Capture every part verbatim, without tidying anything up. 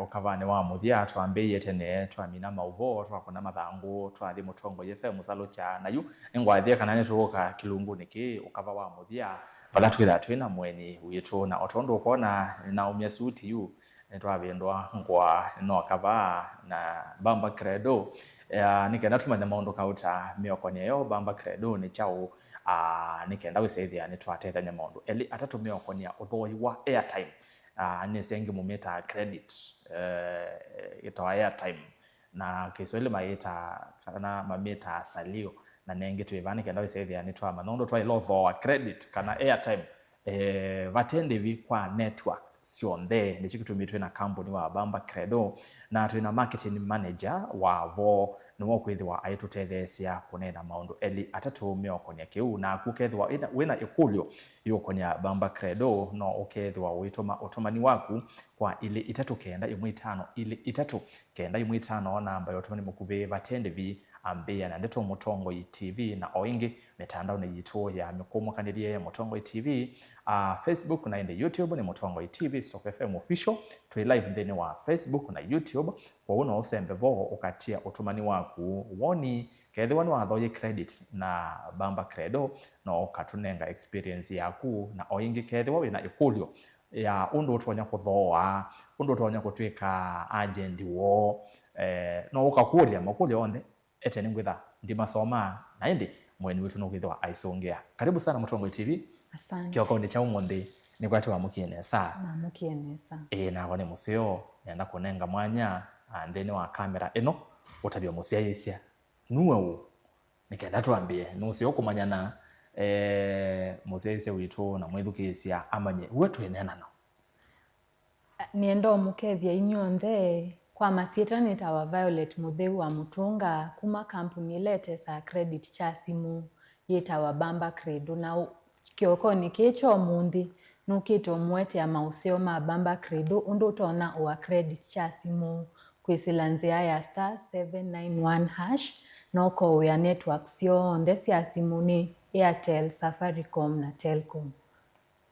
Ũkavanĩ wa mũthya, twambĩĩie tene, twamina maũvoo, twakũna mathangũ, twathi Mũtongoi F M mũsalũkya. Na yu nĩngwathie kana nĩtũũka kĩlungunĩ kĩĩ, ũkava wa mũthya, vala twĩthaa twĩ na mũeni witũ. Na o tondũ ũkwona nĩnaumya suti yu, nĩtwavĩndũa ngũa, nĩnoka vaa na Bamba Credo, ya, nĩ kenda tũmanye maũndũ kauta mĩokonĩ yo. Bamba Credo nĩ kyaũ? Ah, nĩ kenda wĩsethĩa nĩtwatethany'a maũndũ elĩ atatũ mĩokonĩ ya ũthooĩ wa airtime. Ah, nĩsĩ angĩ mũmĩtaa credit, eh, ĩtawa airtime, na Kĩswahili mayĩtaa kana mamĩtaa salio, na nengĩ twĩ vaa nĩ kenda wĩsethĩa nĩtwamanya ũndũ twaĩla ũthooa credit kana airtime, eh, vate ndĩvi kwa network syonthe. Nĩkyo kĩtumi twĩ na kambuni wa Bamba Credo, na twĩ na marketing manager wa vo, nĩwe ũkwĩthĩwa aitũtetheesya kũneena maũndũ elĩ atatũ meũkonya kĩu. Naku ũkethĩwa wĩna, wĩna ĩkũlyo yĩũkonya Bamba Credo, no ũkethĩwa ũitũma ũtũmani waku kwa ilĩ itatũ kenda ĩmwe itano ilĩ itatũ kenda ĩmwe itano, namba ya ũtũmani mũkuvĩ vate ndĩvi. Ambĩĩa na Ndeto Mũtongoi T V, na o ĩngĩ mĩtandaonĩ yitũ ya mĩkũmũkanĩlye ya Mũtongoi T V, ah, Facebook na ĩndĩ YouTube nĩ Mũtongoi T V Stock F M Official. Twĩ live nthĩnĩ wa Facebook na YouTube, kwoou no ũsembe vo ũkatia ũtũmani waku. Woni, kethĩwa nĩwathooie credit na Bamba Credo, no ũkatũnenga experience yaku, na o ĩngĩ kethĩwa wĩna ĩkũlyo ya ũndũ ũtonya kũthooa, ũndũ ũtonya kũtw'ĩka agent woo, eh, no ũkakũlya makũlyo onthe. Ete nĩngwĩtha ndimasomaa, na ĩndĩ mũeni witũ nũkwĩthĩwa aisũngĩa. Karibu sana Mũtongoi T V. Asante. Kĩokonĩ kya ũmũnthĩ, nĩkwatĩ wamũkie nesa? Namũkie nesa. Ĩĩ, nakwa nĩ mũseo. Nenda kũnenga mwanya, ah, nthĩnĩ wa kamera ĩno, ũtavya mũsyaĩĩsya nue ũũ, nĩ kenda twambĩe nũseo kũmanyana, eh, mũsyaĩĩsya witũ na mwĩthukĩĩsya amanye we twĩneena nao. Nĩenda ũmũkethya inyw'onthe. Kwa masyĩtwa nĩtawa Violet Mũtheu wa Mũtũnga, kuma kambuni ĩla ĩtesaa credit kya simũ yĩtawa Bamba Credo, na ũ-, kĩokonĩ kĩĩ kya ũmũnthĩ nũkĩte ũmũetea maũseo ma Bamba Credo, ũndũ ũtonya ũa credit kya simũ kwĩsĩla nzĩa ya star seven nine one hash, na ũkooĩa network syonthe sya simũ nĩ Airtel, Safaricom na Telcom.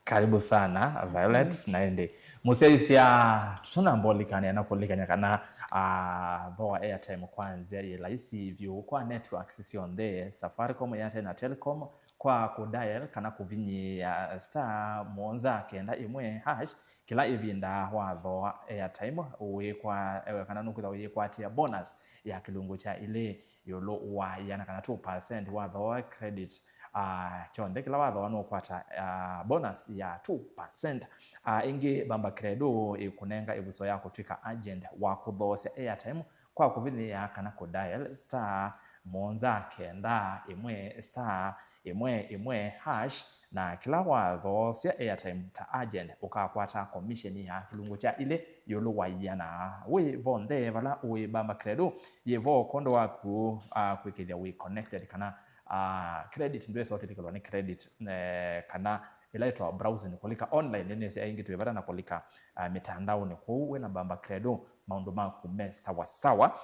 Karibu sana, Violet. Asante. Na ĩndĩ, mũsyaĩĩsya, tũtanamba ũlikany'a na kũlikany'a kana, ah, thooa airtime kwa nzĩa yĩ laisi vyũ kwa networks syonthe, Safaricom, Airtel na Telcom, kwa kũ dial kana kũvinyĩĩa star mũonza kenda ĩmwe hash, kĩla ĩvinda wathooa airtime, ũyĩkwa-, ewe kana nũkwĩthwa ũyĩkwatĩa bonus ya kĩlungu kya ilĩ ĩũlũ wa ĩana kana two percent wathooa credit, ah, kyonthe kĩla wathooa nũkwata, ah, bonus ya two percent. Ah, ĩngĩ Bamba Credo ĩkũnenga ĩvuso ya kũtw'ĩka agent wa kũthoosya airtime kwa kũvinyĩĩa kana kũ dial star mũonza kenda ĩmwe star ĩmwe ĩmwe hash, na kĩla wathoosya airtime ta agent ũkakwata commission ya kĩlungu kya ilĩ ĩũlũ wa ĩana. Wĩ vonthe vala ũĩ, Bamba Credo yĩ vo kwondũ waku, ah, kwĩkĩthya wĩ connected kana, ah, credit ndwĩsa ũtĩlĩkĩlwa nĩ credit, eh, kana ĩla ĩtawa browsing, kũlika online, nĩnĩsĩ aingĩ twĩ vata na kũlika, ah, mĩtandaonĩ. Kwoou wĩna Bamba Credo, maũndũ maku me sawa sawa.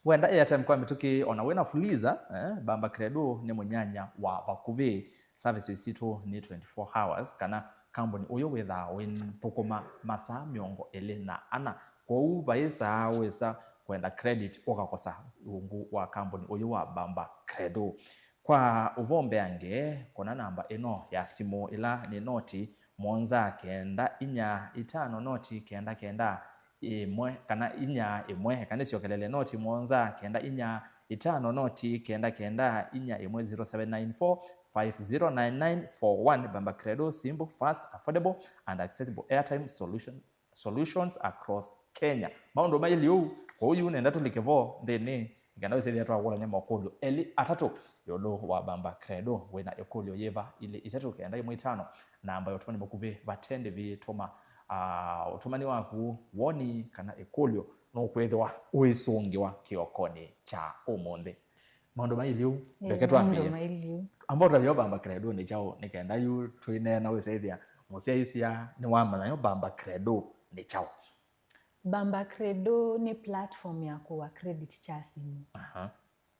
Wenda airtime kwa mĩtũkĩ, ona wĩna fuliza, eh, Bamba Credo nĩ mũnyanya wa vakuvĩ. Services sitũ nĩ twenty-four hours, kana kambuni ũyũ wĩthaa ũithũkũma masaa mĩongo ĩlĩ na ana. Kwoou vai saa wĩsa kwenda credit ũkakosa ungu wa kambuni ũyũ wa Bamba Credo. Kwa ũvoo mbeange, kũna namba ĩno ya simũ, ĩla nĩ noti mũonza kenda inya itano noti kenda kenda ĩmwe, kana inya ĩmwe, kana nĩsyokelele, noti mũonza kenda inya itano noti kenda kenda inya ĩmwe, zero seven nine four five zero nine nine four one. Bamba Credo, simple, fast, affordable and accessible airtime solution, solutions across Kenya. Maũndũ mailye ũu, kwoou yu nenda tũlike vo nthĩnĩ, nĩ kenda wĩsĩthĩa twakũlany'a makũlyo elĩ atatũ ĩũlũ wa Bamba Credo. Wĩna ĩkũlyo yĩva? Ilĩ itatũ kenda ĩmwe itano, namba ya ũtũmani mũkuvĩ vate ndĩvi, tũma, ah, ũtũmani waku, woni kana ĩkũlyo nũkwĩthĩwa ũisũngĩwa kĩokonĩ kya ũmũnthĩ. Maũndũ mailye ũu, ĩĩ, ndeke twambĩe. Maũndũ mailye ũu. Amba ũtavye Bamba Credo nĩ kyaũ, nĩ kenda yu twĩneena wĩsĩthĩa mũsyaĩĩsya nĩwamanya yo Bamba Credo nĩ kyaũ. Bamba Credo nĩ platform ya kũa credit kya simũ. Aha.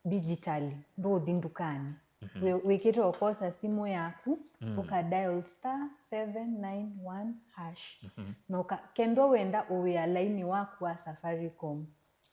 Digitally, ndũũthi ndukanĩ. Mhm. Wĩ- wĩkĩte ũkosa simũ yaku, Mm. ũka dial star seven nine one hash. Mhm. Na ũka- kethwa wenda ũwĩa laini waku wa Safaricom,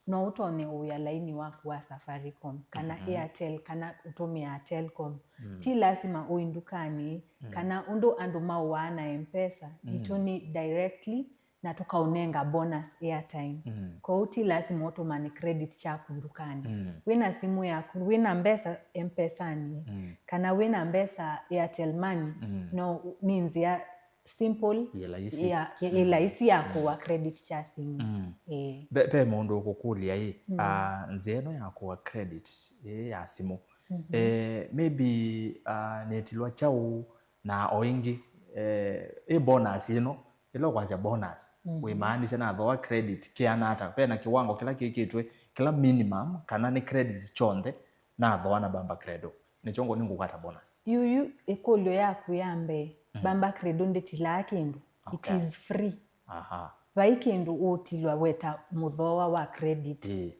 no ũtonye ũwĩa laini waku wa Safaricom, kana Mhm. Airtel, kana ũtũmĩaa Telcom. Mm. Ti lasima ũi ndukanĩ, Mm. kana ũndũ andũ maũaa na M-Pesa, Mm. itũ nĩ directly na tũkaũnenga bonus airtime. Mm. Kwoou ti lasima ũtũmane credit kyaku ndukanĩ. Mm. Wĩna simũ yaku, wĩna mbesa M-Pesanĩ, Mm. kana wĩna mbesa Airtel Money, Mm. no nĩ nzĩa simple Yĩ laisi. ya, ya, yĩ laisi ya kũwa credit kya simũ. Mm. Ĩĩ. Ve, ve mũndũ ũkũkũlya ĩ, Mm. ah, nzĩa ĩno ya kũwa credit ĩ ya simũ, Mhm. eh, maybe, ah, nĩtilwa kyaũ na o ĩngĩ, eh, ĩ bonus ĩno, ĩla ũkwasya bonus, Mhm. wĩmaanisha nathoa credit kĩana ata? Ve na kĩwango kĩla kĩkĩtwe, kĩla minimum, kana nĩ credit kyonthe nathoa na Bamba Credo? Nĩkyo ngũ- nĩngũkwata bonus. Yuyu ĩkũlyo yaku ya mbee, Mhm. Bamba Credo ndĩtilaa kĩndũ. It Okay. is free. Aha. Vai kĩndũ ũũtilwa weta mũthooa wa credit. Ĩĩ.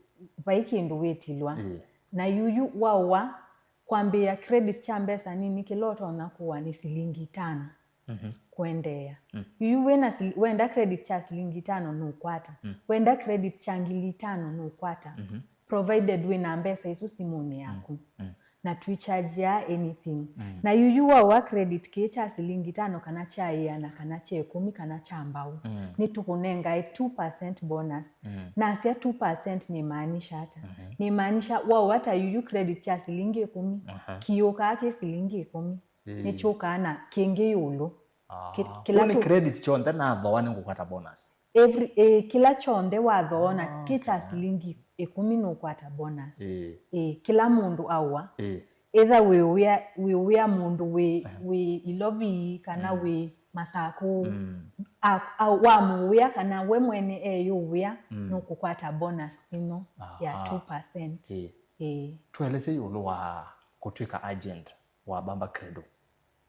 Vai kĩndũ wĩtilwa. Ĩĩ. Na yuyu waũa kwambĩĩa credit kya mbesa nini, kĩla ũtonya kũa nĩ silingi itano Mhm. kũendeea. Mm. Yuyu wĩna sil- wenda credit kya silingi itano nũkwata. Mm. Wenda credit kya ngili itano nũkwata. Mhm. Provided wĩna mbesa isu simũnĩ yaku. Mm. Na twichargeaa anything. Mm. Na yuyu waũa credit kĩĩ kya silingi itano kana kya ĩana kana kya ĩkũmi kana kya mbau, Mm. nĩtũkũnengae two percent bonus. Mm. Nasya two percent nĩmaanisha ata? Mhm. Nĩmaanisha waũa ta yuyu credit kya silingi ĩkũmi, Aha. kĩũkaa kĩ silingi ĩkũmi. Ĩĩ. Nĩkyũkaa na kĩngĩ ĩũlũ. Ah. Kĩ- kĩla Kwoou nĩ tũ- credit kyonthe nathoa nĩngũkwata bonus? Every, eh, kĩla kyonthe wathoona Ah, kĩ kya okay. silingi ĩkũmi nũkwata bonus. Ĩĩ. Eh, kĩla mũndũ aũa. Ĩĩ. Either wĩ ũĩa, wĩ ũĩa mũndũ wĩ, Aha. wĩ Ilovi kana Mm. wĩ Masakũ, Mm. a- a- wamũũĩa kana we mwene eyũũĩa, Mm. nũkũkwata bonus ĩno ya Aha. two percent. Ĩĩ. Ĩĩ. Tũelesye ĩũlũ wa kũtw'ĩka agent wa Bamba Credo.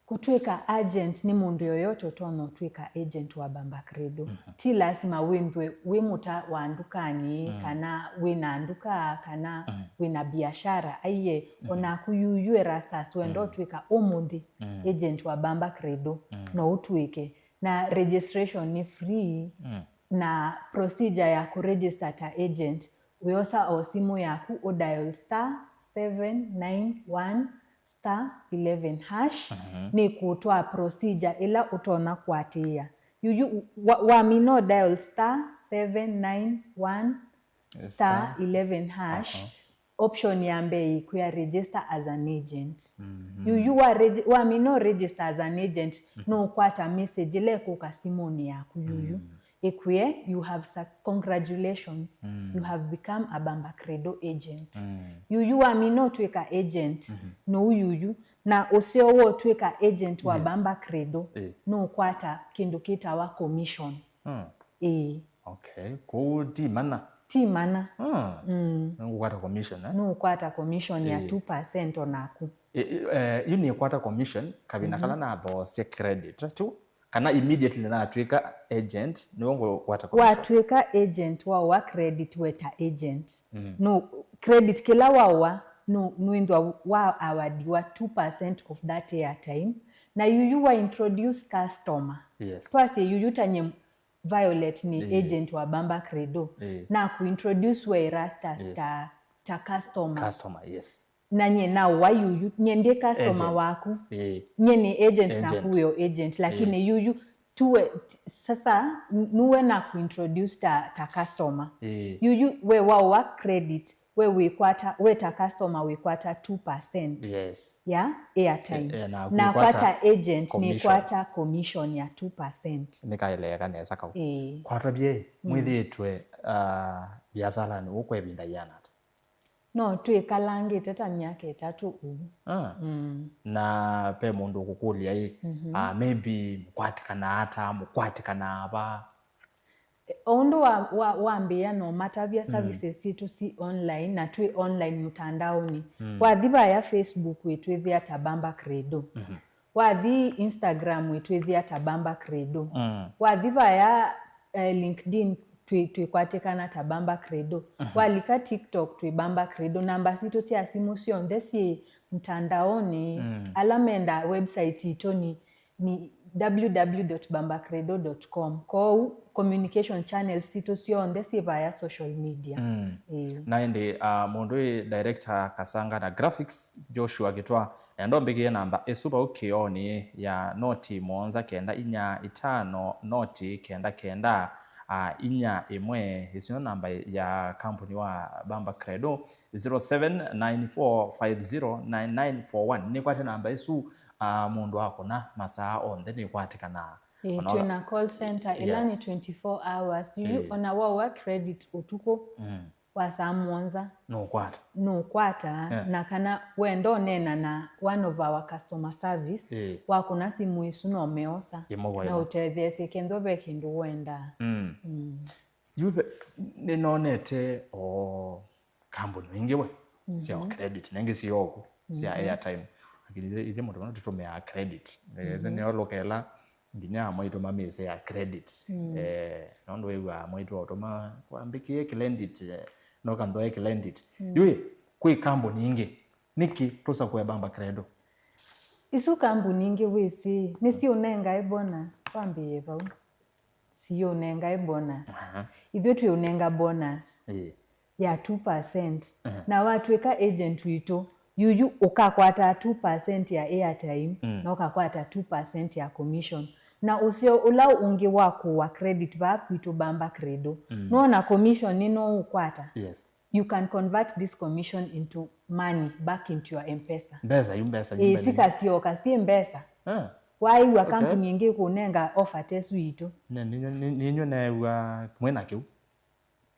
Kũtw'ĩka agent nĩ mũndũ yoyote ũtonya ũtw'ĩka agent wa Bamba Credo. Mhm. Ti lasima wĩnthwe wĩ mũta wa ndukanĩ, Mm. kana wĩna nduka, kana Mhm. wĩna biashara. Aiye, Mhm. onaku yuyu Erastus wenda Mm. ũtw'ĩka ũmũnthĩ Mm. agent wa Bamba Credo, Mm. no ũtw'ĩke. Na registration nĩ free, Mm. na procedure ya kũregister ta agent, wĩosa o simũ yaku, ũdial star seven nine one star eleven hash, Mhm. nĩkũtwaa procedure ĩla ũtonya kũatĩĩa. Yuyu wa- wamina dial star seven nine one star eleven hash, Aha. option ya mbee ĩkwĩa register as an agent. Mhm. Yuyu wa regi- wamina register as an agent, Mhm. nũkwata message ĩla ĩkũka simũnĩ yaku yuyu. Mm. Ĩkwĩe, you have suc- congratulations, Mm. you have become a Bamba Credo agent. Mm. Yuyu wamina ũtw'ĩka agent, Mhm. nũu yuyu. Na ũseo wa ũtw'ĩka agent wa Yes. Bamba Credo, Eh. nũkwata kĩndũ kĩtawa commission. Mm. Ĩĩ. Okay. Kwoou ti mana? Ti mana. Mm. Mm. Nĩngũkwata commission, eh? Nũkwata commission ya Eh. two percent onaku. Eh, eh, yu nĩkwata commission, kavinda Mhm. kala nathoosye credit, tu? Kana immediately natw'ĩka agent, nĩwe ngũkwata commission? Watw'ĩka agent wa wa credit weta agent. Mm. No, credit kĩla wawa, no, nwĩnthwa wa awadiwa two percent of that airtime. Na yuyu wa introduce customer. Yes. Twasye yuyu ta nye Violet nĩ Ĩĩ. agent wa Bamba Credo. Ĩĩ. Na ku introduce we Erastus Yes. ta, ta customer. Customer, yes. Na nye na wa yuyu, nye ndi customer Agent. waku. Ĩĩ. Nye ni agent Agent. naku wĩ o agent, lakini Ĩĩ. yuyu tuwe, t- sasa n- nuwe na kuintroduce ta, ta customer. Ĩĩ. Yuyu we wa wa credit, we wikwata, we ta customer wikwata two percent Yes. ya airtime. Eh, eh, na Na wikwata kwata agent commission. nikwata commission ya two percent. Nikaeleweka nesa kau. Ĩĩ. Kwatavye Mm. mwithitwe uh, biasalanĩ ũkwa ĩvinda yĩana ata? No twĩkalangĩte ta myaka ĩtatũ ũu. Ah. Mm. Na ve mũndũ ũkũkũlya ĩ, Mhm. ah, maybe mũkwatĩkanaa ata, mũkwatĩkanaa va? O ũndũ wa, wa, wambĩĩa no matavya Mm. services sitũ si online na twĩ online mtandaoni. Mm. Wathi vaya Facebook wĩtwĩthĩa ta Bamba Credo. Mhm. Wathi Instagram wĩtwĩthĩa ta Bamba Credo. Mm. Wathi vaya eh, LinkedIn twĩ, twĩkwatĩkana ta Bamba Credo. Mhm. Walika TikTok twĩ Bamba Credo. Namba sitũ sya simũ syonthe syĩ mtandaoni. Mm. Ala menda website itũ nĩ, nĩ www.bambacredo.com. Kwoou communication channels sitũ syonthe syĩ vaya social media. Mm. Ĩĩ. Na ĩndĩ, uh, mũndũ wĩ director Kasanga na graphics, Joshua Gĩtwa, enda ũmbĩkĩe namba ĩsu vau kĩoonĩ ya noti mũonza kenda inya itano noti kenda kenda, uh, inya ĩmwe. Ĩsu nĩ namba ya kambuni wa Bamba Credo. Zero seven nine four five zero nine nine four one. Nĩkwate namba ĩsu, ah, mũndũ akũna masaa onthe nĩkwatĩkanaa. Ĩĩ, ona twĩ na call center ĩla nĩ, yes, twenty-four hours. Yu, ĩĩ, ona waũa credit ũtukũ, mm, wa saa mũonza, nũkwata. Nũkwata, yeah, na kana wenda ũneena na one of our customer service, ĩĩ, wakũna simũ ĩsu no meosa, ĩmwe kwa na ĩmwe ũtetheesye kethĩwa ve kĩndũ wendaa. Mm. Mm. Yu ve-, nĩnonete o kambuni ingĩ we, sya, mhm, credit, na ingĩ syooku sya, mhm, airtime. Lakini ithyĩ, ithyĩ mũndũ mũno tũtũmĩaa credit. Eh, mhm, nĩyo lũkela nginya mwaitũ mamĩsĩ ya credit. Mm. Eh, nũndũ wĩw'aa mwaitũ aũtũma, "Wambĩkĩe credit, eh, no kanthoe credit." Mm. Yu ĩ, kwĩ kambuni ingĩ, nĩkĩ tũsakũe Bamba Credo? Isu kambuni ingĩ wĩsĩ, nĩsiũnengae bonus, twambĩĩe vau. Siũnengae bonus. Aha. Ithyĩ twĩũnenga bonus, ĩĩ, ya two percent. Aha. Na watw'ĩka agent witũ, yuyu ũkakwataa two percent ya airtime, mm, na ũkakwata two percent ya commission. Na ũseo ũla ũngĩ wa kũũa credit vaa kwitũ Bamba Credo. Mm. Nũona commission nĩ no ũkwata. Yes. You can convert this commission into money back into your M-Pesa. Mbesa yu, mbesa yu, ĩĩ, mbesa yu. Sikasyoka syĩ mbesa. Ah. Waĩw'a, okay, kambuni ĩngĩ ĩkũnenga offer ta ĩsu itũ. Nĩ, nĩ, nĩ, nĩnyũ neew'a mwĩ na kĩu.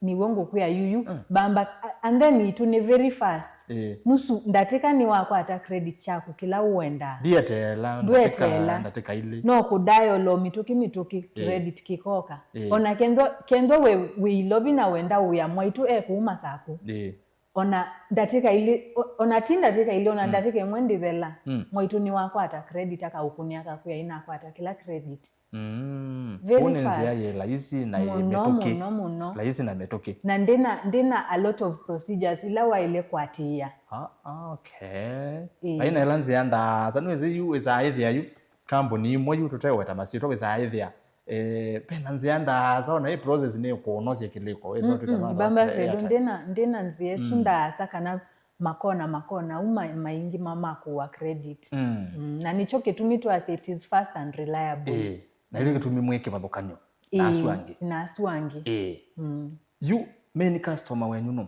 Nĩw'o ngũkwĩa yuyu, ah, Bamba, a-, and then itũ nĩ very fast. Ĩĩ. Nusu ndatĩka nĩwakwata credit kyaku kĩla ũendaa. Ndieteela, ndweteela, ndatĩka, ndatĩka ilĩ. No kũdial o mĩtũkĩ mĩtũkĩ, ĩĩ, credit kĩkoka. Ĩĩ. Ona kethwa, kethwa we wĩ Ilovi na wenda wĩa mwaitũ e kũu Masakũ. Ĩĩ. Ona ndatĩka ilĩ, o-, ona ti ndatĩka ilĩ, ona, mm, ndatĩka ĩmwe ndĩthela, mm, mwaitũ nĩwakwata credit, akaũkũnĩa akakwĩa, "Ĩnakwata kĩla credit." Mm. Very fast. Kũu nĩ nzĩa yĩ laisi na ĩ mũno, mĩtũkĩ. Mũno, mũno. Laisi na mĩtũkĩ. Na ndĩna, ndĩna a lot of procedures ila waĩle kũatĩĩa. Ah, ah, okay. Ĩĩ. Vai na ĩla nzĩa ndaasa, nĩwĩsĩ yu wĩsaa ĩthĩa yu, kambuni imwe yu tũteweta masyĩtwa wĩsaa ĩthĩa. Eh, ve na nzĩa ndaasa, ona ĩ process nĩ kũũnosya kĩlĩko, wĩsa ũtwĩka, mm, no, Bamba Credo, airtime. Ndĩna, ndĩna nzĩa ĩsu, mm, ndaasa kana makona, makona au ma-, maingĩ ma, ma kũũa credit. Mm. Mm, na nĩkyo kĩtumi twasya it is fast and reliable. Ĩĩ, na ĩkyo kĩtumi mwĩ kĩvathũkany'o na asu angĩ. Ĩĩ, na asu angĩ. Ĩĩ. Mm. Yu main customer wenyu nũ?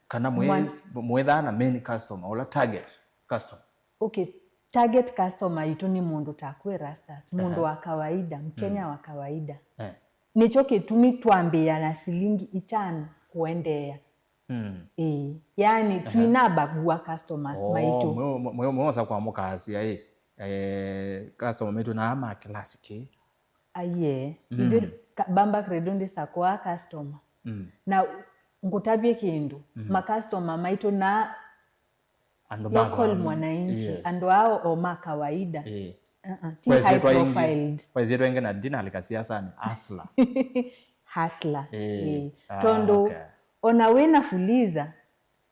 Kana mwĩ-, mwĩthaa na main customer, ũla target customer? Okay, target customer itũ nĩ mũndũ ta kwĩ Rastas, mũndũ, aha, wa kawaida, Mkenya, mm, wa kawaida. Eh. Nĩkyo kĩtumi twambĩĩa na silingi itano kũendeea. Mm. Ĩĩ. Yaani, aha, twinabagua customers, oh, maitũ. Mwe-, mwe-, mwe-, mwosa kwa mũkaasya, ĩ, eh, customer maitũ na ma class kĩ? Aiee. Mm. Ithyĩ ka-, Bamba Credo ndĩsakũaa customer. Mm. Na ngũtavye kĩndũ, mm, ma customer maitũ na andũ ma local kawaida. Mwananchi, yes, andũ ao o ma kawaida. Ĩĩ. Uh-uh, ti high profiled. Kwa ĩsyĩtwa ĩngĩ na ndinalika siasanĩ, hustler. Hustler. Ĩĩ. Ĩĩ. Ah, tondũ, okay, ona wĩ na fuliza.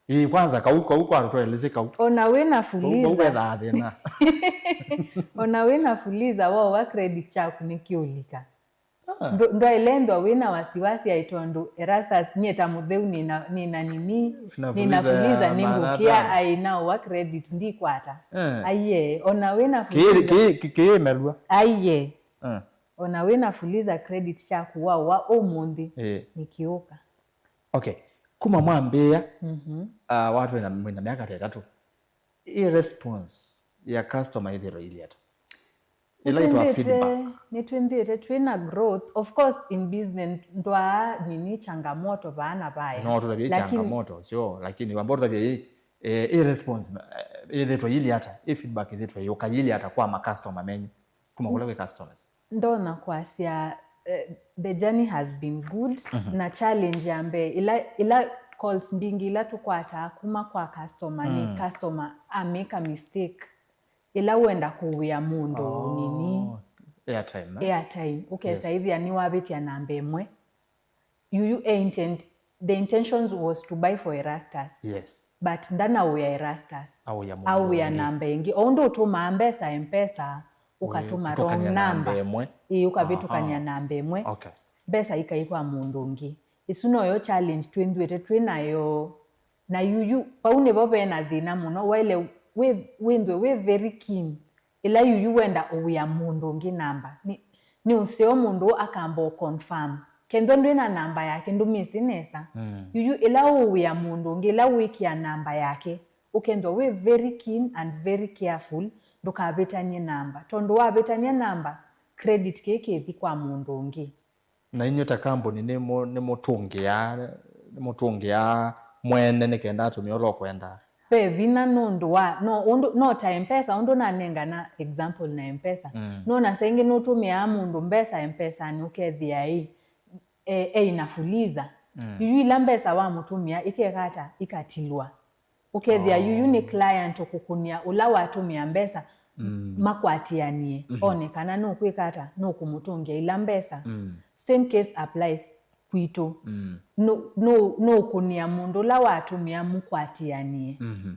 Ĩĩ, kwanza kau, kau kwa tũelesye kau. Ona wĩ na fuliza. Kau, kau kethaa thĩna. Ona wĩ na fuliza, waũa credit kyaku nĩkĩũlika. Ah. Ndũ-, ndwaĩle ĩthwa wĩ na wasiwasi aĩ tondũ Erastus, nyie ta mũtheu nĩ na, nĩ na nini, nĩ na fuliza, nĩ ngũkĩa, aĩ naũa credit ndikwata. Eh. Aiee, ona wĩ na fuliza. Kĩĩ, kĩĩ, kĩĩ, kĩĩ melua. Aiee. Eh. Ona wĩ na fuliza credit kyaku waũa ũmũnthĩ, eh, nĩkĩũka. Okay. Kuma mwambĩĩa, mhm, ah, watu wĩna, mwĩna myaka ta ĩtatũ. Ĩ response ya customer ĩthĩrwe ili ata? Ĩla ĩtwa feedback. Nĩtwĩthĩĩte twĩ na growth. Of course, in business, ndwaa nini changamoto vaa na vaya. No tũtavye changamoto, sure, lakini wamba tũtavye ĩ, eh, ĩ response, eh, ĩthĩtwe ili ata? Ĩ feedback ĩthĩtwe yũka ili ata kwa ma customer menyu? Kuma kũla kwĩ customers. Ndonya kwasya, eh, the journey has been good, mhm, na challenge ya mbee, ila, ila calls mbingĩ ila tũkwataa kuma kwa customer, nĩ, mm, customer a make a mistake. Ĩla wenda kũwĩa mũndũ, oh, nini? Airtime, eh? Airtime. Ũkesa, yes, ĩthĩa nĩwavĩtya namba ĩmwe. Yuyu e intend the intentions was to buy for Erastus. Yes. But ndanaũya Erastus. Aũya mũndũ Aũya ũngĩ. Namba ĩngĩ. O ũndũ ũtũmaa mbesa Mpesa, ũkatũma wrong kũtũkany'a namba number. Ĩmwe. Ĩĩ, ũkavĩtũkany'a Aha. namba ĩmwe. Okay. Mbesa ikai kwa mũndũ ũngĩ. Ĩsu noyo challenge twĩnthwĩte twĩ nayo. Na yuyu, vau nĩvo ve na thĩna mũno. Waĩle wĩ-, wĩnthwe wĩ very keen. Ĩla yuyu wenda ũwĩa mũndũ ũngĩ namba, nĩ, nĩ ũseo mũndũ ũũ akamba ũ confirm. Kethwa ndwĩ na namba yake, ndũmĩsĩ nesa. Mm. Yuyu ĩla ũũwĩa mũndũ ũngĩ, ĩla wĩkĩa namba yake, ũkethwa wĩ very keen and very careful, ndũkavĩtany'e namba. Tondũ wavĩtany'a namba, credit kĩĩ kĩthi kwa mũndũ ũngĩ. Na inyw'ĩ ta kambuni nĩmũ-, nĩmũtũngĩaa, nĩmũtũngĩaa mwene nĩ kenda atũmĩe ũla ũkwendaa? Ve vinya nũndũ wa, no, ũndũ, no ta Mpesa, ũndũ nanengana example na Mpesa. Mm. Nona saa ingĩ nũtũmĩaa mũndũ mbesa Mpesanĩ ũkethĩa ĩ, e, eina fuliza. Mm. Yuyu ila mbesa wamũtũmĩa ikeka ata? Ikatilwa. Ũkethĩa Oh. yuyu nĩ client ũkũkũnĩa ũla watũmĩa mbesa Mm. makwatĩanĩe, Mhm. one kana nũkwĩka ata, nũkũmũtũngĩa ila mbesa. Mm. Same case applies kwitũ. Mm. Nũ-, nũ-, nũkũnĩa mũndũ ũla watũmĩa mũkwatĩanĩe. Mhm.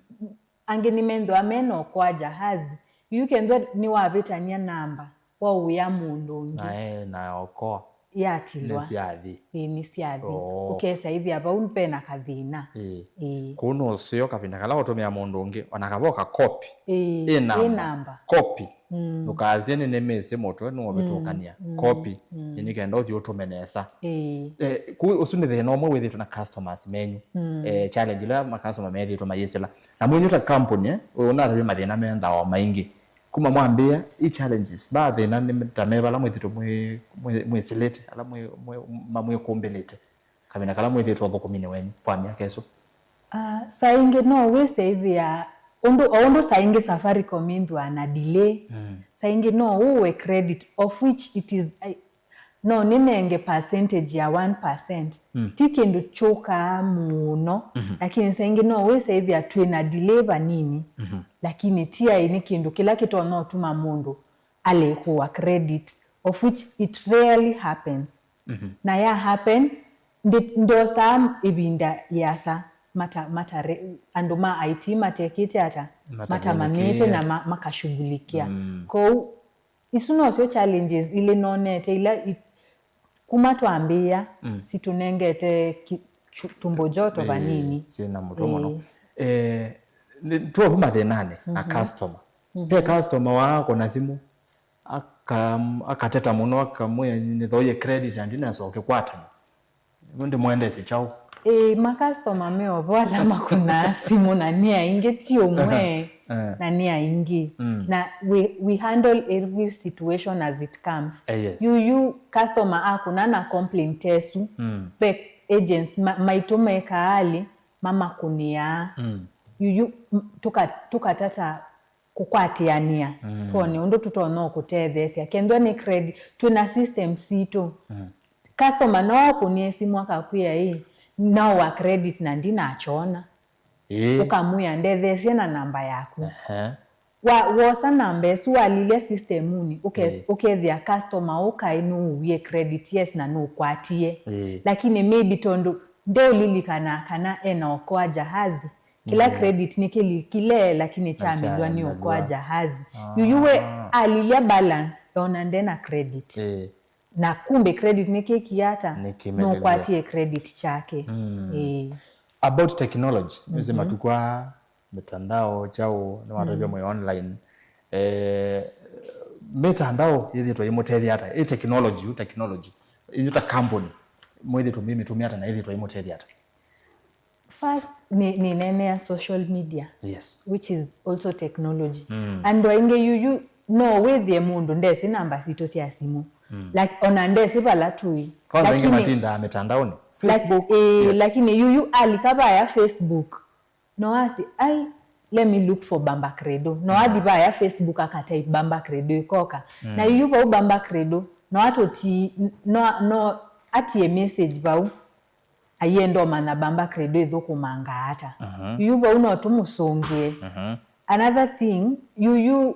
Angĩ nĩmenthwa me na okoa jahazi. Yuyu kethwa nĩwavĩtany'a namba, waũya mũndũ ũngĩ. Na e na okoa. Yatilwa. Nĩsyathi. Ĩĩ, nĩsyathi. Oo. Ũkesa ĩthĩa vau ve na kathĩna. Ĩĩ. Ĩĩ. Kũu nũseo kavinda kala ũtũmĩa mũndũ ũngĩ, ona kava ũkakopi. Ĩĩ, ĩ namba. Ĩ namba. Kopi. Mm. Ndũkasye nĩnĩmĩsĩ mũtwe nĩwavĩtũkany'a. Mm. Kopi. Mm. Nĩ kenda ũthi ũtũme nesa. Ĩĩ. Eh, kũu ũsu nĩ thĩna ũmwe wĩthĩtwe na customers menyu. Mm. Eh, challenge ila ma customer methĩtwe mayĩsĩla. Na mwenyu ta company, eh, ũnatavya mathĩna menthao maingĩ. Kuma mwambĩĩa, i challenges, ba thĩna nĩ ta me vala mwĩthĩtwe mwĩ-, mwĩ-, mwĩsĩlĩte, ala mwĩ-, mwĩ-, ma-, mwĩkũmbĩlĩte, kavinda kala mwĩthĩtwe ũthũkũminĩ wenyu kwa myaka ĩsu? Ah, saa ingĩ no wĩse ĩthĩa, ũndũ, o ũndũ saa ingĩ Safaricom ĩnthwaa na delay, Mm. saa ingĩ no ũwe credit, of which it is, I, no nĩnenge percentage ya one percent. Mm. Ti kĩndũ kyũkaa mũno, Mhm. lakini saa ingĩ no wĩse ĩthĩa twĩ na delay vanini, Mhm. lakini ti aĩ nĩ kĩndũ kĩla kĩtonya ũtuma mũndũ alekũwa credit, of which it rarely happens. Mhm. Na ya happen, ndi-, ndosaa ĩvinda yĩasa mata-, matare-, andũ ma I T matekĩte ata, Matamanyĩkĩe. Matamanyĩte na ma-, makashughulikia. Mm. Kwoou, isu nosyo challenges ilĩ nonete ila i-, kuma twambĩĩa, Mm. situnengete ki-, chu-, tumbo joto Ĩĩ, vanini. Syĩ na mũtwe mũno. Ĩĩ. Eh, nĩ-, twovu mathĩnanĩ na Mhm. customer. Mhm. Ve customer wakũna simũ, aka-, akateta mũno, akamwĩa, "Nĩthoie credit na ndinesa ũkĩkwatany'a. Ndĩmwendesye kyaũ?" Ĩĩ, makastoma me o vo ala makũnaa simũ, na nĩ aingĩ, ti ũmwe, Eh. Na nĩ aingĩ. Mm. Na we, we handle every situation as it comes. Eh, yes. Yuyu customer akũna na complaint esu, Mm. ve agents ma-, maitũ me Kaali mamakũnĩaa. Mm. Yuyu, m-, tũka-, tũkatata kũkwatĩanĩa, Mm. twone ũndũ tũtonya kũtetheesya. Kethwa nĩ credit, twĩ na system sitũ. Mm. Customer no akũnĩe simũ akakwĩa, "Ĩ, naũa credit na ndinakyona." Ĩĩ. Ũkamwĩa, "Ndetheesye na namba yaku." Ehe. Wa, wosa namba ĩsu, walilya systemuni, ũke-, Ĩĩ. ũkethĩa customer ũkaĩ nũũwie credit, yes, na nũkwatie. Ĩĩ. Lakini maybe tondũ ndeũlilikana kana ena okoa jahazi, kĩla Mm. credit nĩkĩlikile, lakini Na kyamilwa nĩ okoa kyamelwa. Jahazi. Ah. Yuyu we alilya balance, ona ndena credit. Ĩĩ. Na kumbe credit nĩkĩkie ata? Nĩkĩmelelwe. Nũkwatie credit kyake. Mm. Ĩĩ. About technology, nĩsĩ Mhm. matukũ aa, mitandao, kyaũ, nĩwatavya Mm. mwĩ online. Eh, mitandao yĩthĩtwe ĩmũtethya ata? Ĩ technology, yu technology. Inyu ta company, mwĩthĩtwe mwĩmĩtũmĩa ata na yĩthĩtwe ĩmũtethya ata? First, nĩ, nĩneenea social media, Yes. which is also technology. Mm. Andũ aingĩ yuyu no wĩthĩe mũndũ ndesĩ namba sitũ sya simũ. Mm. Like, ona ndesĩ vala tũĩ. Kwanza aingĩ Lakini matindaa mitandaoni. Lak-, Facebook, eh, yes. Lakini yuyu alika vaya Facebook, no asĩ, "Ai, let me look for Bamba Credo." No Mm. athi vaya Facebook akatype Bamba Credo ĩkoka. Mm. Na yuyu vau Bamba Credo, no atũti-, no, no atie message vau. Ayenda ũmanya Bamba Credo ĩthũkũmangaa ata. Mhm. Yu vau no tũmũsũngĩe. Mhm. Another thing, yuyu,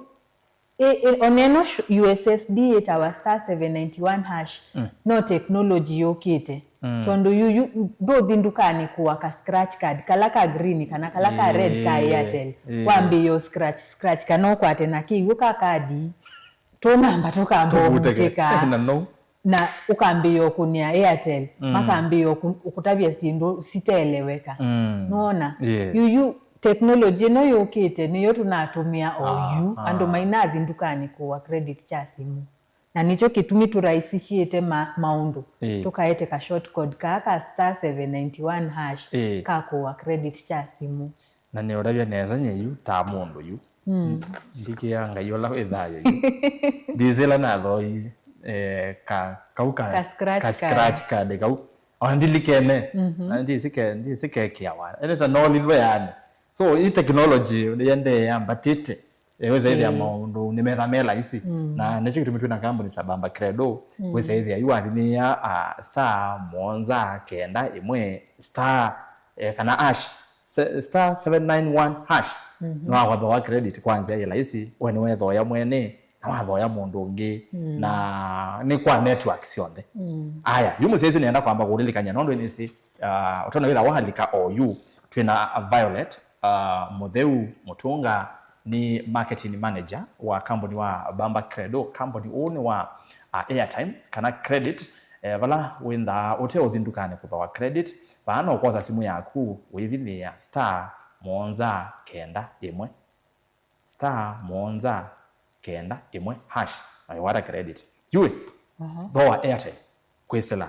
ĩ, ĩ, oneno sh-, U S S D ĩtawa star seven ninety-one hash, Mm. no technology yũkĩte. Mm. Tondũ yu, yu ndũthi ndukanĩ kũa ka scratch card, kala ka green kana kala ka red ka Ĩĩ, Airtel. Ĩĩ. Wambĩĩe ũ scratch, scratch kana ũkwate na kĩw'ũ ka kadi. Tũnamba tũkamba Tũvutĩke. ũvutĩka. Na no. Na ũkambĩĩa ũkũnĩa Airtel, Mm. makambĩĩa ũkũ-, ũkũtavya syĩndũ siteeleweka. Mm. Nũona? Yes. Yu, yu technology ĩno yũkĩte, nĩyo tũnatũmĩa o yu. Aha. Andũ mainathi ndukanĩ kũa credit kya simũ. Na nĩkyo kĩtumi tũraisisye ma-, maũndũ. Ĩĩ. Tũkaete ka short code kaa ka star seven ninety one hash Ĩĩ. ka kũa credit kya simũ. Na nĩũtavya nesa nyie yu ta mũndũ yu. Mm. Ndikĩa Ngai ũla wĩ thayũ yu. Ndisĩ ĩla nathooie, eh, ka, kau ka, Ka scratch ka card. scratch card kau. Ona ndilikene. Mhm. Na ndisĩ ke-, ndisĩ kekĩawa. Ene ta nolilwe yani. So, ii technology yendee yambatĩte. Eh, wĩsa ĩthĩa Ĩĩ. maũndũ nĩmetha me laisi. Mm. Na nĩkyo kĩtumi twĩna kambuni ta Bamba Credo. Mm. Wĩsa ĩthĩa yu wathimĩĩa, ah, star mũonza kenda ĩmwe star, eh, kana hash, se-, star seven nine one hash. Mhm. Nĩwakũthooa credit kwa nzĩa yĩ laisi, we nĩwethoya mwene, na wathoya mũndũ ũngĩ, Mm. na nĩ kwa network syonthe. Mm. Aya, yu mũsyaĩĩsya nĩenda kwamba kũlilikany'a, nũndũ nĩsĩ, uh, ũtonya wĩtha walika o yu, twĩna Violet, uh, Mũtheu Mũtũnga, nĩ marketing manager wa kambuni wa Bamba Credo. Kambuni ũũ nĩ wa, uh, airtime kana credit, eh, vala wĩnthaa ũte ũthi ndukanĩ kũthooa credit. Vaa no kwosa simũ yaku, wĩvinyĩĩa star mũonza kenda ĩmwe, star mũonza kenda ĩmwe hash, na wĩwata credit. Yu ĩ, Aha. thooa airtime kwĩsĩla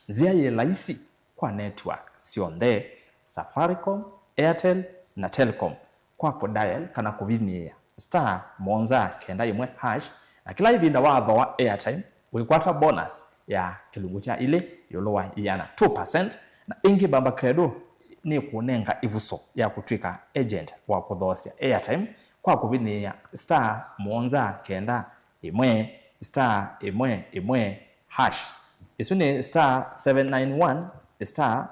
nzĩa yĩ laisi kwa network syonthe, Safaricom, Airtel, na Telcom, kwa kũdial kana kũvinyĩĩa star mũonza kenda ĩmwe hash, na kĩla ĩvinda wathooa airtime, wĩkwata bonus ya kĩlungu kya ilĩ ĩũlũ wa ĩana, two percent, na ĩngĩ Bamba Credo nĩkũnenga ĩvuso ya kũtw'ĩka agent wa kũthoosya airtime kwa kũvinyĩĩa star mũonza kenda ĩmwe star ĩmwe ĩmwe hash. Ĩsu nĩ star seven nine one star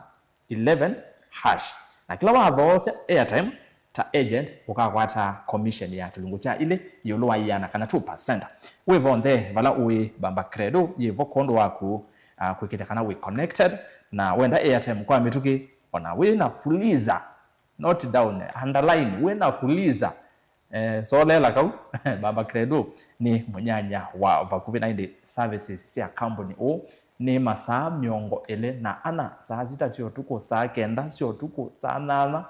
eleven hash. Na kĩla wathoosya airtime ta agent, ũkakwata commission ya kĩlungu kya ilĩ ĩũlũ wa ĩana kana two percent. Wĩ vonthe vala ũĩ, Bamba Credo yĩ vo kwondũ waku, ah, kwĩkĩthya kana wĩ connected, na wenda airtime kwa mĩtũkĩ, ona wĩ na fuliza, note down, underline, wĩ na fuliza, eh, solela kau, Bamba Credo nĩ mũnyanya wa vakuvĩ na ĩndĩ services sya kambuni ũũ nĩ masaa mĩongo ĩlĩ na ana, saa sita sya ũtukũ, saa kenda sya ũtukũ, saa nyanya,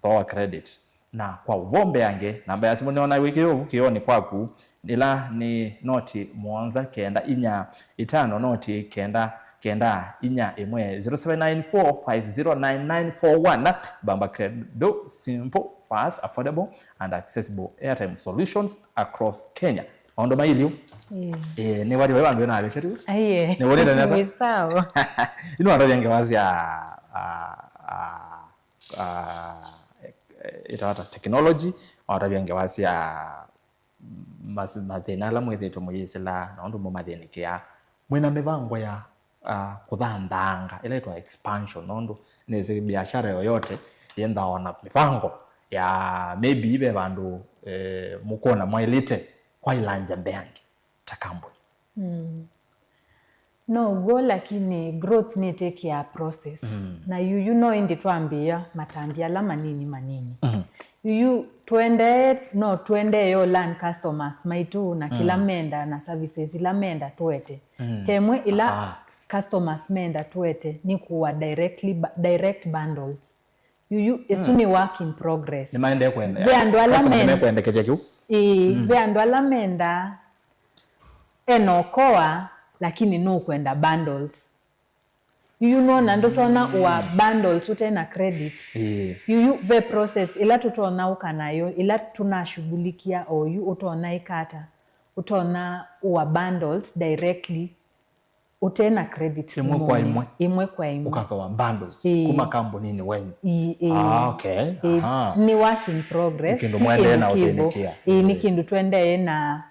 thooa credit. Na kwa ũvoo mbeange, namba ya simũ nĩona wĩkĩe ũvu kĩonĩ kwaku, ĩla nĩ noti mũonza kenda inya itano noti kenda kenda inya ĩmwe, zero seven nine four five zero nine nine four one. Bamba Credo, simple, fast, affordable and accessible airtime solutions across Kenya. Maũndũ mailiu. Ĩĩ. Eh, nĩ wati vai vandũ ena avĩte tu. Aiye. Nĩ wonete nesa? Wĩ sawa. Ino atavya ngewa sya, ah, ah, ah, ĩtawata technology, atavya ngewa sya mas-, mathĩna ala mwĩthĩtwe mũyĩsĩla na ũndũ mũmathĩnĩkĩaa. Mwĩna mĩvango ya, ah, kũthanthanga ĩla ĩtwa expansion, nũndũ nĩsĩ biashara yoyote yendaa ona mĩvango ya maybe ve vandũ, eh, mũkwona mwaĩlĩte kwaĩlangya mbeange ta kambuni. Mm. No ũw'o, lakini growth nĩtĩkĩaa process. Mm. Na yuyu no ĩndĩ twambĩĩa matambya ala manini manini. Mm. Yuyu tũendee, no tũendee yo learn customers maitũ na kĩla Mm. menda na services ila menda tũete. Mm. Temwe ila Aha. customers menda tũete nĩ kũa directly ba-, direct bundles. Yuyu, ĩsu Mm. nĩ work in progress. Nĩmaendee kwenda. Ve andũ ala Customer men- nĩmekwendekethya kĩu. Ĩĩ, Mm. ve andũ ala mendaa ena ũkoa, lakini nũkwenda bundles. Yuyu nona ndũtona ũa bundles ũte na credit. Ĩĩ. Yuyu ve process ĩla tũtona ũka nayo, ĩla tũnashughulikia oyu ũtona ĩkata. Ũtona ũa bundles directly. Ũte na credit Ĩmwe kwa simũnĩ. ĩmwe. Ĩmwe kwa ĩmwe. Ũkathooa bundles Ĩĩ. kuma kambuninĩ wenyu. Ĩĩ, ĩĩ. Ah, okay. Ĩĩ, Aha. nĩ work in progress. Nĩ kĩndũ Ti mwaendee kĩndũ na kĩvo. ũthĩnĩkĩa. Ĩĩ, nĩ Ĩĩ. kĩndũ twendeee na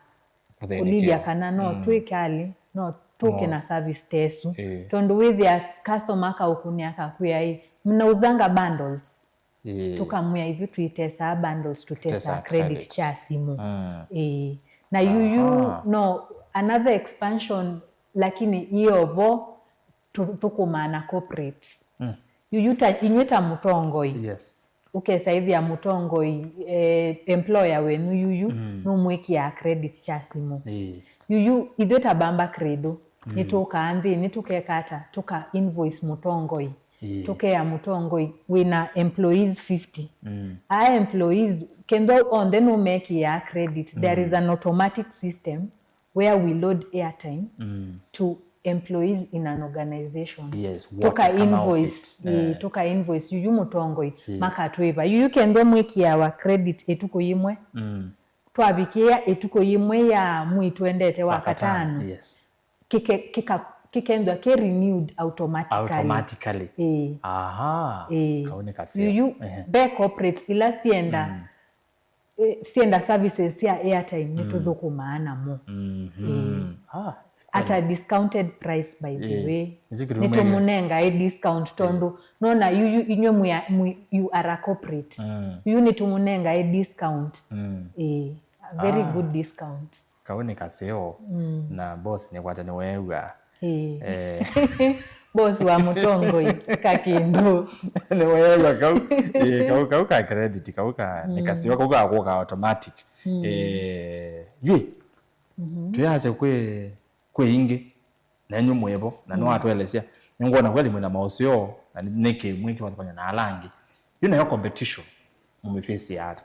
Ũthĩnĩkĩa. kũlilya kana no Mm. twĩkali, no tũke No. na service tesu. Ĩĩ. Tondũ wĩthĩa customer akaũkũnĩa akakwĩa, "Ĩ, mnauzanga bundles?" Ĩĩ. Tũkamwĩa ithyĩ tũitesaa bundles, tũtesaa Tũtesaa credit credit. kya simũ. Mm. Ĩĩ. Na yuyu Aha. no another expansion, lakini ĩovo tũthũkũmaa na corporates. Mm. Yuyu ta, inyw'ĩ ta mũtongoi. Yes. Ũkesa ĩthĩa mũtongoi, eh, employer wenyu yuyu, mm, nũmwĩkĩaa credit kya simũ. Ĩĩ. Yuyu, ithyĩ ta Bamba Credo, mm, nĩtũkaa nthĩ, nĩtũkeka ata? Tũka invoice mũtongoi. Ĩĩ. Tũkea mũtongoi, wĩna employees fifty. Mm. Aa employees, kethwa onthe nũmekĩaa credit, there is, mm, an automatic system where we load airtime, mm, to employees in an organization. Yes, what tuka can invoice, outfit, ĩĩ, eh, tuka invoice yuyu mũtongoi, ĩĩ, makatwĩva. Yuyu kethwa mwĩkĩawa credit ĩtukũ yĩmwe, mm, twavikĩĩa ĩtukũ yĩmwe ya mwei twendete wa katano, yes, kĩke-, kĩka-, kĩkethwa kĩ renewed automatically. Automatically. Ĩĩ. Aha. Ĩĩ. Kau nĩ kaseo. Yuyu, ehe, ve corporates ila sienda, mm, eh, sienda services sya airtime, mm, nĩtũthũkũmaa namo. Mhm. Ĩĩ. Ah, at a discounted price, by the, ĩĩ, way. Nĩkyo kĩtũmĩte. Nĩtũmũnengae discount, ĩĩ, tondũ nona yuyu inyw'ĩ mwĩ a-, mwĩ, you are a corporate. Mm. Yuyu nĩtũmũnengae discount. Mm. Ĩĩ. A very, ah, good discount. Kau nĩ kaseo, mm, na boss nĩkwata nĩweew'a. Ĩĩ. Eh. Boss wa mũtongoi, ka kĩndũ. Nĩweew'a kau. Ĩĩ, kau, kau ka credit, kau ka, nĩ, mm, kaseo, kau kakũka automatic. Mm. Eh, yu, mhm, twĩasya kwĩ, kwĩ ingĩ, nenyu mwĩvo, na, mm, nĩwatũelesya. Nĩngwona kweli mwĩna maũseo, na nĩ, nĩkĩ mwĩkĩvathũkany'a na ala angĩ. Yu nayo competition, mũmĩface ata?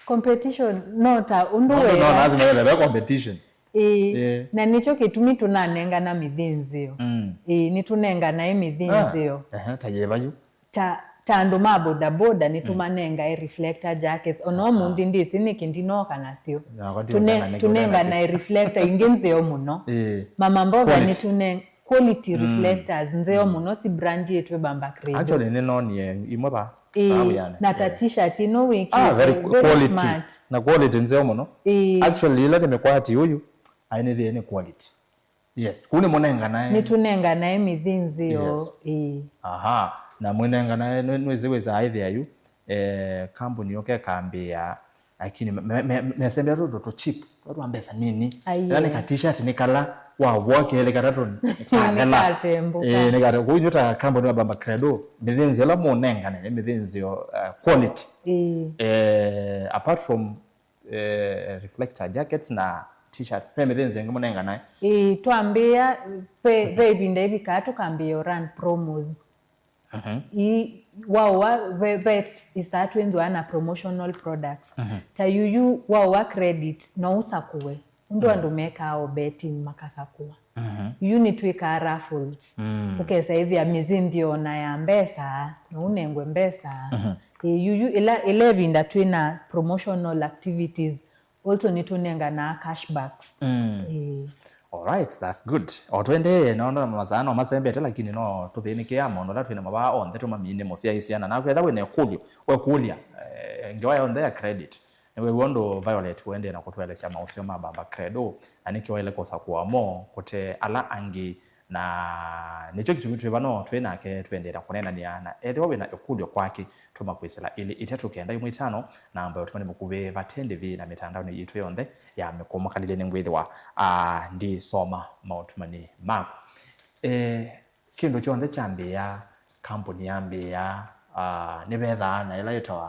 Competition, no ta ũndũ, no, wĩna, no lazima wĩthĩwe competition. Ĩĩ, ĩĩ, na nĩkyo kĩtumi tũnanengana mĩthĩnzĩo. Mm. Ĩĩ, nĩtũnenganae mĩthĩnzĩo. Ah, ehe, ta yĩva yu? Ta, ta andũ ma bodaboda, mm, nĩtũmanengae reflector jackets. Ona, aha, ũmũnthĩ ndĩsĩ nĩkĩ ndinooka nasyo. Nakwa ndiũsĩ. Tũne-, na nĩkĩ ũnenasyo. Tũnenganae reflector ingĩ nzeo mũno. Ĩĩ. Mama mboga, quality, nĩtũne-, quality, mm, reflectors nzeo, mm, mũno, sibrandĩtwe Bamba Credo. Actually, nĩnonie imwe va. Ĩĩ, na ta, eh, t-shirt ĩno wĩkĩte, ah, very qu-, very quality, smart. Na quality nzeo mũno. Ĩĩ. Actually, ĩla nĩmĩkwati ũyu, aĩ nĩthĩe nĩ quality. Yes, kũu nĩmũnenganae. Nĩtũnenganae mĩthĩnzĩo. Yes. Ĩĩ. Aha, na mwĩnenganae, nĩ-, nĩwĩsĩ wĩsaa ĩthĩa yu, eh, kambuni yũke ĩkambĩĩa, lakini me-, me-, me-, mesembea tũndũ tũ cheap, twa twa mbesa nini. Aiee. Ĩla nĩ ka t-shirt nĩ kala, wavoa kelĩ katatũ, nĩkatembũka. Ĩĩ, nĩkate-, kũu inyw'ĩ ta kambuni wa Bamba Credo, mĩthĩnzĩo ĩla mũnengane, nĩ mĩthĩnzĩo, uh, quality. Ĩĩ. Eh, apart from, eh, reflector jackets na t-shirts, ve mĩthĩnzĩo ĩngĩ mũnenganae? Ĩĩ, twambĩĩa, ve, ve ĩvinda ĩvikaa tũkambĩĩa run promos. Mhm. Ii, waũa, ve, ve ĩsaa twĩnthĩwa na promotional products. Mhm. Ta yuyu, waũa credit, no ũsakũe. Ũndũ, mm, andũ mekaa o betting makasakũa. Mhm. Yuyu nĩtwĩkaa raffles. Mm. Ũkesa ĩthĩa mĩthĩnzĩo ona ya mbesa, no ũnengwe mbesa. Mhm. Ĩ, yuyu, ĩla, ĩla ĩvinda twĩna promotional activities, also nĩtũnenganaa cashbacks. Mm. Ĩĩ. Alright, that's good. O tũendee, no, no, masaa no masembete, lakini no tũthĩnĩkĩa maũndũ ala twĩnamo vaa onthe tũmamine mũsyaĩĩsya. Na naku ethĩwa wĩna ĩkũlyo, wekũlya, eh, ngewa yonthe ya credit. Nĩwĩw'a ũndũ Violet ũendee na kũtũelesya maũseo ma Bamba Credo, na nĩkĩ waĩle kũsakũa mo kũte ala angĩ. Na nĩkyo kĩtumi twĩ vano twĩ nake, tũendee na kũneenany'a, na ethĩwa wĩna ĩkũlyo kwake, tũma kwĩsĩla ĩlĩ itatũ kenda ĩmwe itano, namba ya ũtũmani mũkuvĩ vate ndĩvi na mĩtandaonĩ yitũ yonthe ya mĩkũmo. Kalĩlye nĩngwĩthĩwa, ah, ndisoma maũtũmani maku. Eh, kĩndũ kyonthe kyambĩĩa, kambuni yambĩĩa, ah, nĩvethaa na ĩla yĩtawa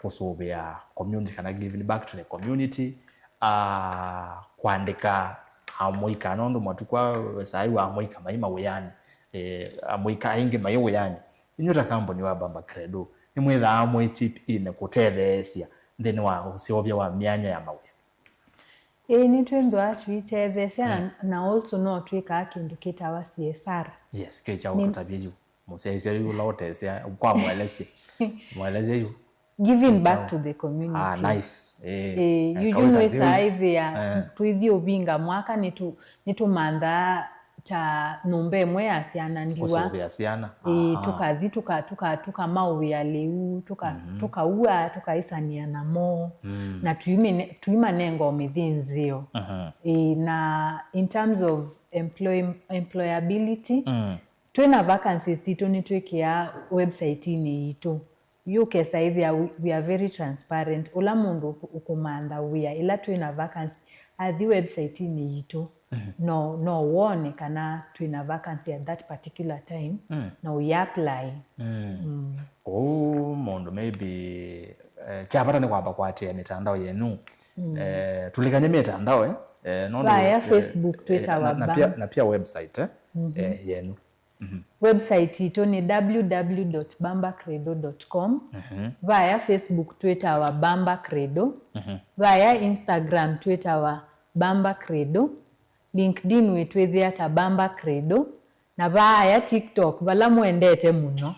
kũsũvĩa community kana giving back to the community, ah, kũandĩka amũika, nũndũ matukũ aa saa yu amũika mai mawĩanĩ, eh, amũika aingĩ mai wĩanĩ. Inyw'ĩ ta kambuni wa Bamba Credo, nĩmwĩthaa mwĩ chip in kũtetheesya nthĩnĩ wa ũseũvya wa myanya ya mawĩa? Ĩĩ, nĩtwĩthĩwa tũitetheesya, mm, na, na also no twĩkaa kĩndũ kĩtawa C S R. Yes, kĩ kyaũ? Nĩ- tũtavye yu. Mũsyaĩĩsya yu ũla ũtesya, kwa mwelesye. Mwelesye yu. Giving back to the community. Ah, nice. Eh, eh, yu, yu nĩwĩsaa ĩthĩa, eh, twĩthi ũvinga mwaka nĩtũ-, nĩtũmanthaa ta nyũmba ĩmwe ya syana ndiwa. Kũsũvĩa syana. Ĩĩ, aha, tũkathi, tũka-, tũka-, tũkamaũĩa lĩu, tũka-, mhm, tũkaua, tũkaĩsanĩa namo, mm, na tũimene-, tũimanenga o mĩthĩnzĩo. Mhm. Ĩĩ, na in terms of employ-, employability, mm, twĩ na vacancies sitũ nĩtwĩkĩaa website-inĩ yitũ. Yu ũkesa ĩthĩa we, we are very transparent. Ũla mũndũ ũkũ-, ũkũmantha wĩa ĩla twĩ na vacancy, athi website-inĩ yitũ, no, no wone kana twĩna vacancy at that particular time, na ũiapply. Mm. Ũu mũndũ maybe, eh, kya vata nĩ kwamba kũatĩĩa mĩtandao yenyu. Eh, tũlikany'e mĩtandao, eh, eh, nũndũ, vaya eh, Facebook, eh, Twitter na, wa na pia, Bam- na pia website, eh, eh, yenyu. Website itũ nĩ www.bambacredo.com. Vaya Facebook twĩtawa Bamba Credo. Vaya Instagram twĩtawa Bamba Credo. LinkedIn wĩtwĩthĩa ta Bamba Credo. Na vaya TikTok, vala mwendete mũno,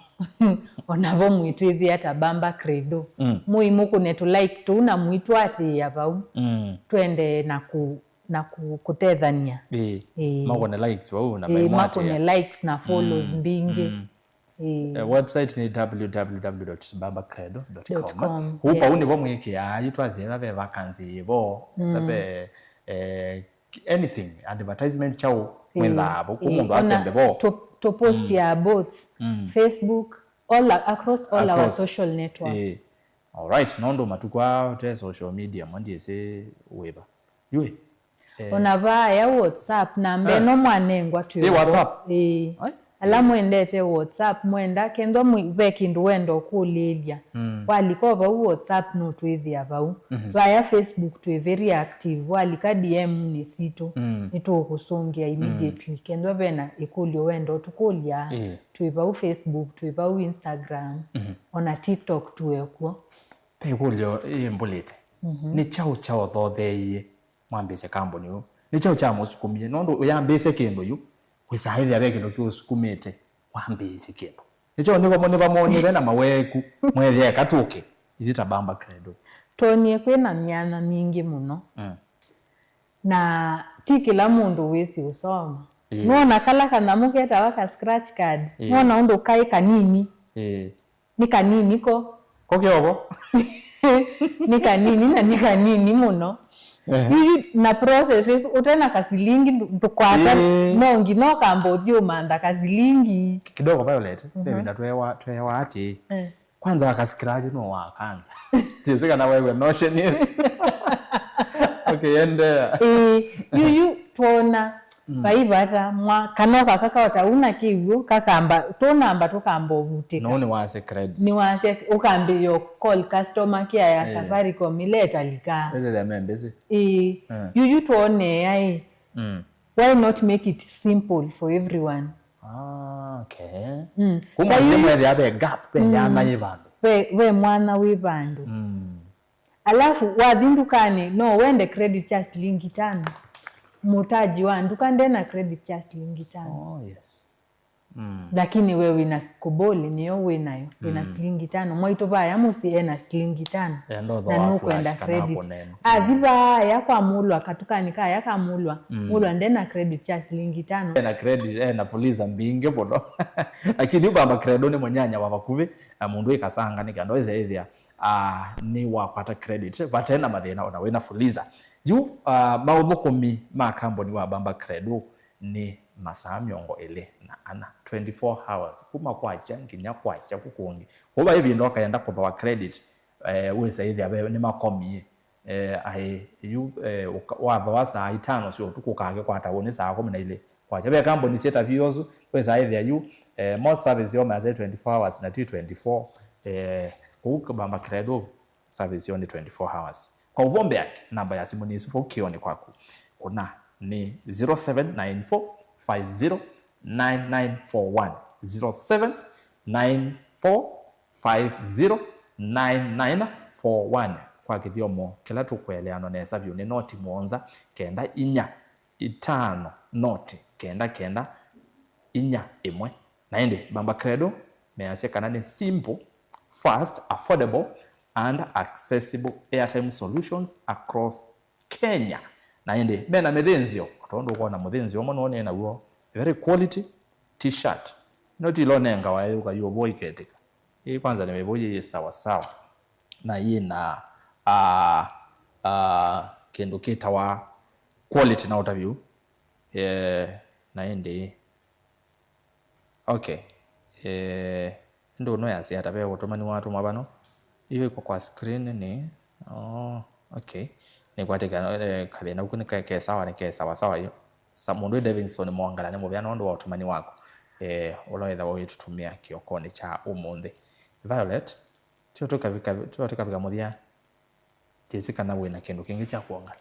onavo mwĩtwĩthĩa ta Bamba Credo. Mũimũkũne tũ like tũu na mwĩtũatĩĩa vau. Twende na ku na kũ- kũtethany'a. Ĩĩ. Ĩĩ. Makũne likes vau na Ĩĩ, maimwatĩa. Makũne likes na follows mbingĩ. Ĩĩ. Eh, website nĩ www.bambacredo.com. Dot com, kũu, yes. Kũu nĩvo mwĩkĩaa yu twasya ve vacancy vo, ve, eh, anything, advertisement kyaũ, ĩĩ, mwĩthaa vo kũu, ĩĩ, mũndũ ona asembe vo. Tũ- tũpostia both Facebook, all a- across all our Across. Social networks. Ĩĩ. Alright, nũndũ matukũ aa ũte social media, mwa ndyĩsĩ wĩva. Yui. Eh. Ona vaya WhatsApp, namba ĩno mwanengwa twĩ ĩ WhatsApp? Ĩĩ. Ai. Ala mwendete WhatsApp, mwenda, kethwa mwi- ve kĩndũ wenda ũkũlĩĩlya, walika o vau WhatsApp nũtwĩthĩa vau. Vaya Facebook twĩ very active, walika D M-nĩ sitũ, nĩtũũkũsũngĩa immediately. Kethwa vena ĩkũlyo wenda ũtũkũlya, twĩ vau Facebook, twĩ vau Instagram, ona TikTok tuekw'o. Ve ĩkũlyo ĩmbũlĩte. Nĩ kyaũ kyaũthotheeie mwambĩĩsye kambuni ũũ? Nĩ kyaũ kyamũsukumie? Nũndũ ũyambĩĩsye kĩndũ yu, wĩsaa ĩthĩa ve kĩndũ kĩũsukumĩte wambĩĩsye kĩndũ. Nĩ kyaũ nĩvamo nĩvamonie ve na maweeku, mwethĩa katũke, ithyĩ ta Bamba Credo? Twonie kwĩ na myanya mingĩ mũno. Na ti kĩla mũndũ wĩsĩ ũsoma. Ĩĩ. Nũona kala kanyamũ ketawa ka scratch card. Ĩĩ. Nũona ũndũ kaĩ kanini. Ĩĩ. Nĩ kanini ko. Ko kĩovo? Nĩ kanini na nĩ kanini mũno. Ehe. Yu, yu na processes, ũte na kasilingi ndũ- ndũkwata. Ĩĩ. No nginya ũkamba ũthiĩ ũmantha kasilingi. Kidogo Violet, ve vinda twewa twewa atĩ, eh, kwanza akasikiraji no wa kanza. Tiesi kana wewe notion yes. Okay, endea. Ĩĩ, yu, yu twona vai vata mwa kano kaka kaota una kĩw'ũ kakamba, tũnamba tũkamba ũvutĩka. No nĩ wase credit. Nĩ wase ũkambĩĩa call customer care ya, eh, Safaricom ĩla ĩtalika. Ĩsĩthĩa me mbĩsĩ. Ĩĩ. Eh. Yu, yu twonea ĩ. Mm. Why not make it simple for everyone? Ah, okay. Mm. Kuma ta yu- yu- mwethĩa ve gap, ve, mm, yana yĩ vandũ. Ve, ve mwana wĩ vandũ. Mm. Alafu wathi ndukanĩ no wende credit ya silingi tano. Mũtaji wa nduka ndena credit ya silingi tano. Oh, yes. Mm. Lakini we wĩna kuboli nĩyo wĩnayo, wĩna, mm, silingi tano. Mwaitũ vaya mũsyĩ ena silingi tano. Enda ũthoa na nũkwenda flash kana credit. Akũnene. Athi vaya kwa mũlwa katukanĩ kaya ka mũlwa. Mm. Mũlwa ndena credit ya silingi tano. Ena credit, ena fuliza mbingĩ mũno. Lakini ũbamba Credo nĩ mũnyanya wa vakuvĩ, na mũndũ ĩkasanga nĩ kenda ĩse ĩthĩa, ah, nĩ wakwata credit vate na mathĩna ona wĩna fuliza. Yu, ah, maũthũkũmi ma kambuni wa Bamba Credo nĩ masaa mĩongo ĩlĩ na ana, twenty-four hours, kuma kwakya nginya kwakya kũkũngĩ. Kũu vai ĩvinda ũkaenda kũthooa credit, eh, wĩsa ĩthĩa ve nĩmakomie. Eh, aĩ, yu, eh, ũka- wathooa saa itano sya ũtukũ ũkakĩkwata ũnĩ saa kũmi na ilĩ kwakya. Ve kambuni syĩtavia ũsu, wĩsa ĩthĩa yu, eh, most service yo measya twenty-four hours na ti twenty-four. Eh, kũu Bamba Credo service yo nĩ twenty-four hours. Kwa ũvombeake, namba ya simũ nĩ ĩsu vau kĩonĩ kwaku. Kũna nĩ zero seven nine four five zero nine nine four one, zero seven nine four five zero nine nine four one. Kwa kĩthyomo kĩla tũkũeleanwa nesa vyũ nĩ noti mũonza kenda inya itano noti kenda kenda inya ĩmwe. Na ĩndĩ Bamba Credo measya kana nĩ simple, fast, affordable and accessible airtime solutions across Kenya. Na ĩndĩ mena mĩthĩnzĩo, o tondũ ũkwona mũthĩnzĩo ũmwe nũũ nĩ naw'o, very quality t-shirt. Ĩno ti ĩla ũnengawa yũka yũvũa iketĩka. Ĩĩ kwanza nĩ mĩvũa yĩ sawa sawa. Na yĩ na, ah, ah, kĩndũ kĩtawa quality na ũtavyu. Eh, na ĩndĩ, okay. Eh, ĩndĩ ũno yasya ata ve ũtũmani watũma vano? Iyo iko kwa screen nĩ, oh, okay. Nĩkwatĩka, eh, kathĩna ũku nĩ ke, ke sawa, nĩ ke sawa sawa yu. Sa mũndũ wĩ Davidson Mwangala, nĩ mũvea nũndũ wa ũtũmani waku, eh, ũla wĩthagwo ũitũtũmĩa kĩokonĩ kya ũmũnthĩ. Violet, tio tũkavika, tio tũkavika mũthya, Jessica, na wĩna kĩndũ kĩngĩ kya kwongela?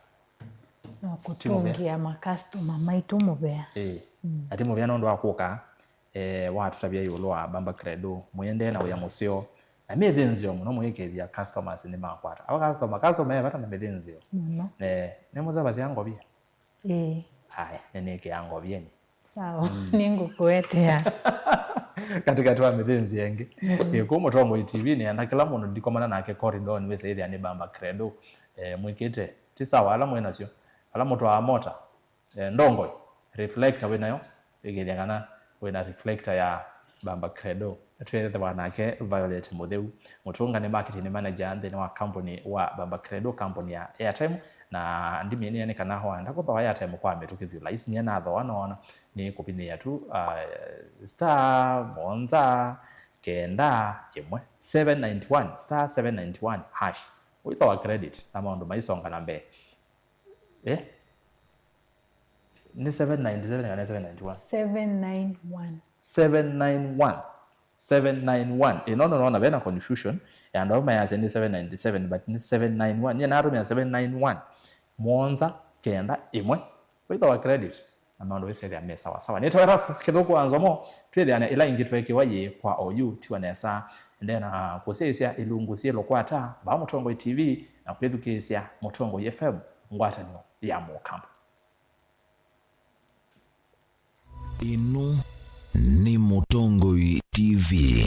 No kũtũngĩa makastoma maitũ mũvea. Ĩĩ. Na ti mũvea nũndũ wa kũka, eh, watũtavya ĩũlũ wa Bamba Credo, mũendee na wĩa mũseo, na mĩthĩnzĩo mũno mũikĩthya customers nĩmakwata. Ava customer, customer e vata na mĩthĩnzĩo. Mũno. Eh, nĩmũsavasya ngovia? Ĩĩ. Aya, nĩnĩkĩaa ngovienĩ. Sawa, nĩngũkũetea. Katĩkatĩ wa mĩthĩnzĩo ĩngĩ. Ĩĩ, kũu Mũtongoi T V nĩenda kĩla mũndũ ndikomana nake corridor nĩwĩsa ĩthĩa nĩ Bamba Credo. Eh, mwĩkĩte, ti sawa, ala mwĩ nasyo, ala mũtwaa mota, eh, ndongoi, reflector wĩ nayo, ĩkĩthya kana wĩna reflector ya Bamba Credo. Twĩthĩwa nake Violet Mũtheu, mũtũngani marketing manager nthĩnĩ wa kambuni wa Bamba Credo, kambuni ya airtime, na ndimĩnĩe nĩ kana wanda kũthooa airtime kwa mĩtũkĩ thyu laisi, nyie nathooa noona nĩ kũvinĩĩa tu, ah, star mũonza kenda ĩmwe, seven ninety one, star seven ninety one hash. Ũithooa credit na maũndũ maisonga na mbee. Eh? Nĩ seven ninety seven kana seven ninety one? Seven nine one. Seven nine one. Seven nine one. Ĩno nũnona vena confusion ya andũ amwe mayasya nĩ seven ninety seven, but nĩ seven nine one. Nyie natũmĩa seven nine one. Mũonza kenda ĩmwe. Wĩthooa credit na maũndũ wĩsethĩa me sawa sawa. Nĩtawa Erastus Kĩthũku wa Nzomo, twĩthĩane ĩla ĩngĩ tweekĩwa yĩ kwa oyu, tiwa nesa. Endee na kũsyaĩĩsya ilungu syĩ lũkwata vaa Mũtongoi T V na kwĩthukĩĩsya Mũtongoi F M, ngwatanĩo ya Mũkamba. Ĩno nĩ Mũtongoi T V.